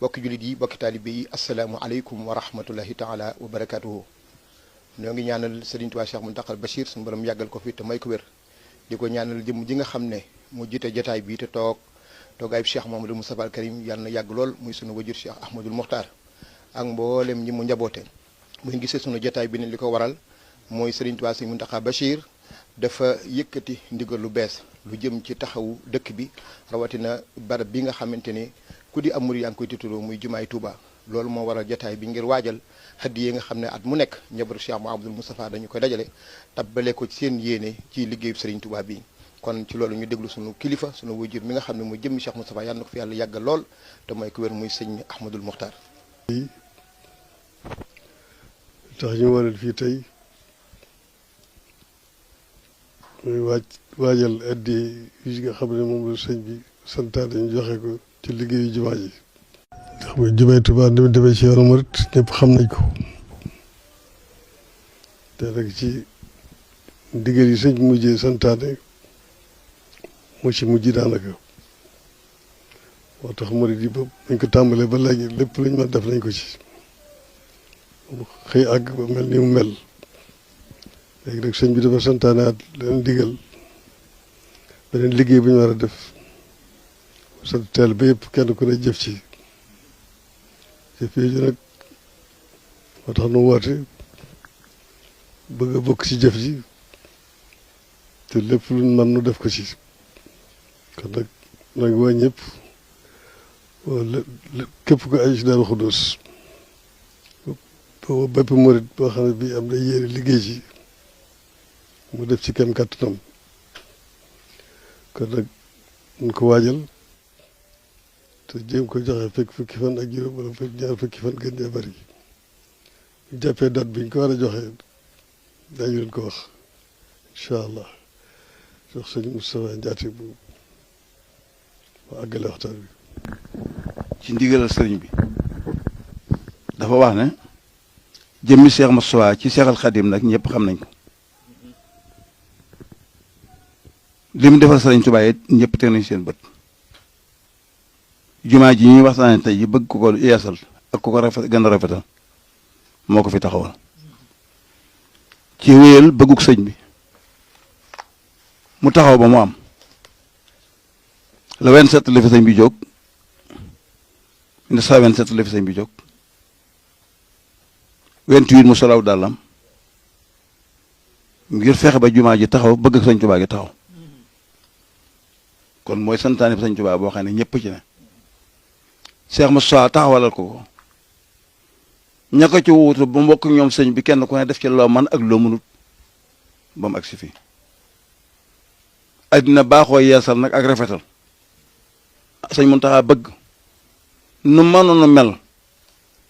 bokki jullit yi bokki taalibe yi asalaamualeykum wa rahmatullahi taala wa barakatuhu. ñoo ngi ñaanal Serigne Touba Cheikh Mountakha Bachir suñu borom yàggal ko fi te may ko wér di ko ñaanal jëm ji nga xam ne mu jiite jotaay bi te toogaay bi Cheikh Mamadou Moustapha al Karim yàlla na yàgg lool muy sunu wajur Cheikh Ahmadul Mokhtar ak mboolem ñi mu njaboote. bu ñu gisee sunu jotaay bi ne li ko waral mooy Serigne Touba Cheikh Mountakha Bachir dafa yëkkati ndigal lu bees lu jëm ci taxawu dëkk bi rawatina barab bi nga xamante ne ku di amul yaa ngi koy tiitaroo muy jumaay Touba. loolu moo waral jotaay bi ngir waajal hadiya nga xam ne at mu nekk njabootu Cheikh Mouhamadoul Moustapha dañu koy dajale tabbale ko ci seen yéene ci liggéeyu Serigne Touba bi. kon ci loolu ñu déglu sunu kilifa sunu wajur mi nga xam ne mooy jëmmi Cheikh Moustapha yàlla na ko fi yàlla yàggal lool te mooy ku wér muy sëñ Ahmadul Mokhtar. tax ñu waral fii tey muy waajal addi yi nga xam ne moom la sëñ bi santaane ñu joxe ko ci liggéeyu jumaa ji. ndax muy jumaay Tuubaa ni mu demee ci yoonu murit ñëpp xam nañ ko te rek ci ndigal yi sëñ bi mujjee santaane moo ci mujj daanaka moo tax murit yi ba buñ ko tàmbalee ba léegi lépp luñ mën def nañ ko ci xëy àgg ba mel ni mu mel léegi rek sëñ bi dafa santaane at leen digal beneen liggéey bu ñu war a def sant teel ba yëpp kenn ku ne jëf ci jëf yooyu nag moo tax nu woote bëgg a bokk ci jëf ji te lépp luñ mën nu def ko ci kon nag nag waa ñëpp képp ko aju ci Daaru Xudoos boobu bépp murit boo xam ne bii am na yéene liggéey ci mu def ci kem kàttanam kon nag ñu ko waajal te jéem ko joxe fekk fukki fan ak juróom wala fekk ñaar fukki fan gën ñaa bari ñu jàppee date bi ñu ko war a joxe dañu leen ko wax incha allah jox sëñ Moustapha Ndiaté bu àggale waxtaan bi. ci ndigalal sëriñ bi dafa wax ne jëmmi Cheikh Moustapha ci Cheikhul Khadim nag ñëpp xam nañ ko li mu defal sëriñ Touba it ñëpp teg nañ seen bët jumaa ji ñuy waxtaane tey yi bëgg ko yeesal ak ku ko rafet gën a rafetal moo ko fi taxawal ci wéyal bëgguk sëñ bi mu taxaw ba mu am le 27 la fi sëñ bi jóg 1927 la fi sëñ bi jóg 28 mu solaw dàllam ngir fexe ba jumaa ji taxaw bëgg sëñ Touba gi taxaw kon mooy santaane fi sëñ Touba boo xam ne ñëpp ci ne Cheikh Moustapha taxawalal ko ña ko ci wuutu ba mbokk ñoom sëñ bi kenn ku ne def ci loo man ak loo mënut ba mu agsi fii addina baaxoo yeesal nag ak rafetal sëñ Mountakha bëgg nu mënoon mel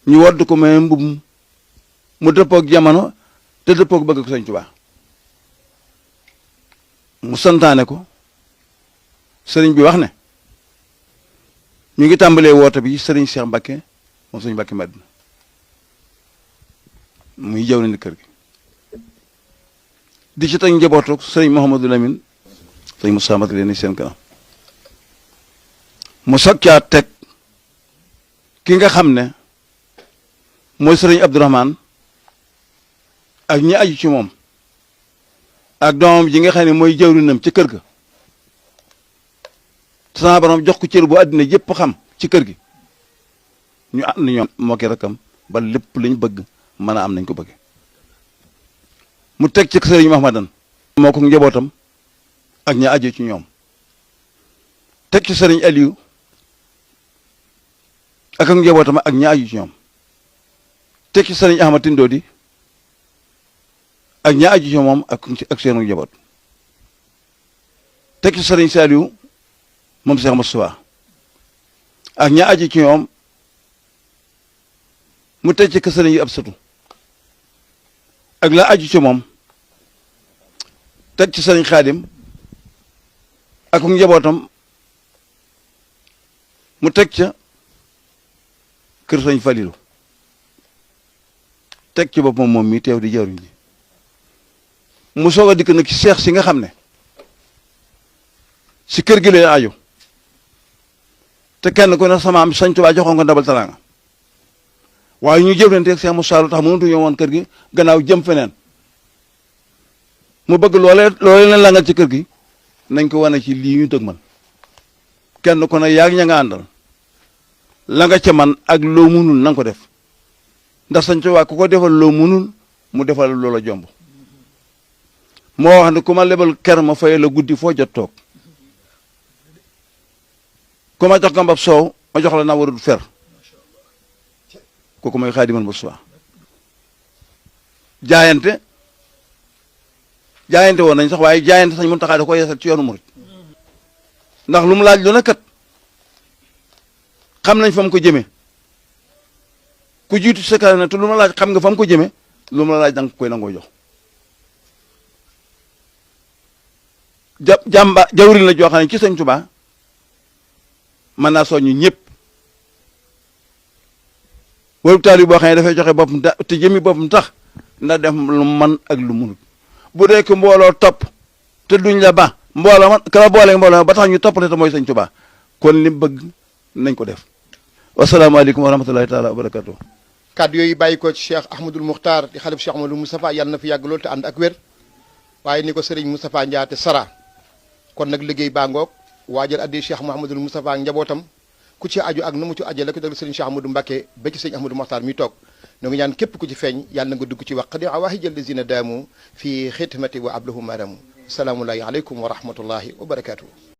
ñu wodd ko may mbubb mu dëppoog jamono te dëppoog bëgg ko sëñ Touba mu santaane ko sëriñ bi wax ne ñu ngi tàmbalee woote bi sëriñ Cheikh Mbacké moom sëñ Mbacké Madina muy jëw ni kër gi di ci teg njabootu sëriñ Mouhamadou Lamine sëñ Moussa Mbacké leen seen kanam mu soog caa teg ki nga xam ne mooy sëriñ Abdourahmane ak ñi aju ci moom ak doomam ji nga xam ne mooy jëwrinam ci kër ga sama borom jox ko cër bu àddina yëpp xam ci kër gi ñu ànd ñoom moo ki rakam ba lépp liñ bëgg mën a am nañ ko bëgg mu teg ci sëriñ Mahmadan moo ko njabootam ak ña aju ci ñoom teg ci sëriñ Aliou ak njabootam ak ña aju ci ñoom teg ci sëriñ Ahmad Tindodi ak ña aju ci moom ak seenu njaboot teg ci sëriñ Saliou moom Cheikh Moustapha ak ña aju ci ñoom mu teg ci sëriñ yi ab satu ak la aju ci moom teg ci sëriñ Xaadim ak njabootam mu teg ca kër sëriñ Falilu teg ci boppam moom mi teew di jawriñ ji mu soog a dikk nag ci seex si nga xam ne si kër gi lay aju te kenn ku ne sama am Sëñ Tuubaa joxoon ko ndabal teraanga waaye ñu jëflanteeg Cheikh Moussa lu tax mënatuñu woon kër gi gannaaw jëm feneen mu bëgg loolee leen langal ci kër gi nañ ko wane ci lii ñu dëgmal kenn ku ne yaag ña nga àndal la nga ca man ak loo munul na nga ko def ndax Sëñ Tuubaa ku ko defal loo munul mu defal loola jomb moo wax ne ku ma lebal ker ma fay la guddi foo jot toog ku ma jox ko mbab soow ma jox la naa warul fer kooku mooy Xaadimal Mustafaa jaayante woon nañ sax waaye jaayante Sëñ Muntaxaa da ko yeesal ci yoonu murit ndax lu mu laaj lu ne kat xam nañ fa mu ko jëmee ku jiitu sa kanam ne te lu mu laaj xam nga fa mu ko jëmee lu mu la laaj danga koy nangoo jox jawrin la joo xam ne ci Sëñ Tuubaa mën naa soññu ñëpp wala taalibe boo xam ne dafay joxe boppam te jëmi boppam tax ndax def lu man ak lu munut bu dee ko mbooloo topp te duñ la ba mbooloo man ka la boolee mbooloo ba tax ñu toppate te mooy Sëñ Tuubaa kon li bëgg nañ ko def wasalaamaaleykum wa rahmatulahi taala wa barakatuh kàddu yooyu bàyyi ko ci Cheikh Ahmadul Muxtaar di xalif Cheikh Ahmadul Moustapha yàlla na fi yàgg loolu te ànd ak wér waaye ni ko sëriñ Moustapha Ndiaate Sara kon nag liggéey baa ngoog waajal addi Cheikh Mouhamadul Moustapha ak njabootam ku ci aju ak nu mu ci ajee la ko déglu sëriñ Cheikh Ahmadou Mbacké ba ci sëriñ Ahmadou Moxtaar mi toog ñoo ngi ñaan képp ku ci feeñ yàlla na nga dugg ci wax di awaahijal lazina daamu fii xidmati wa ablahum maramu salaamullahi aleykum wa rahmatullahi wa barakatuh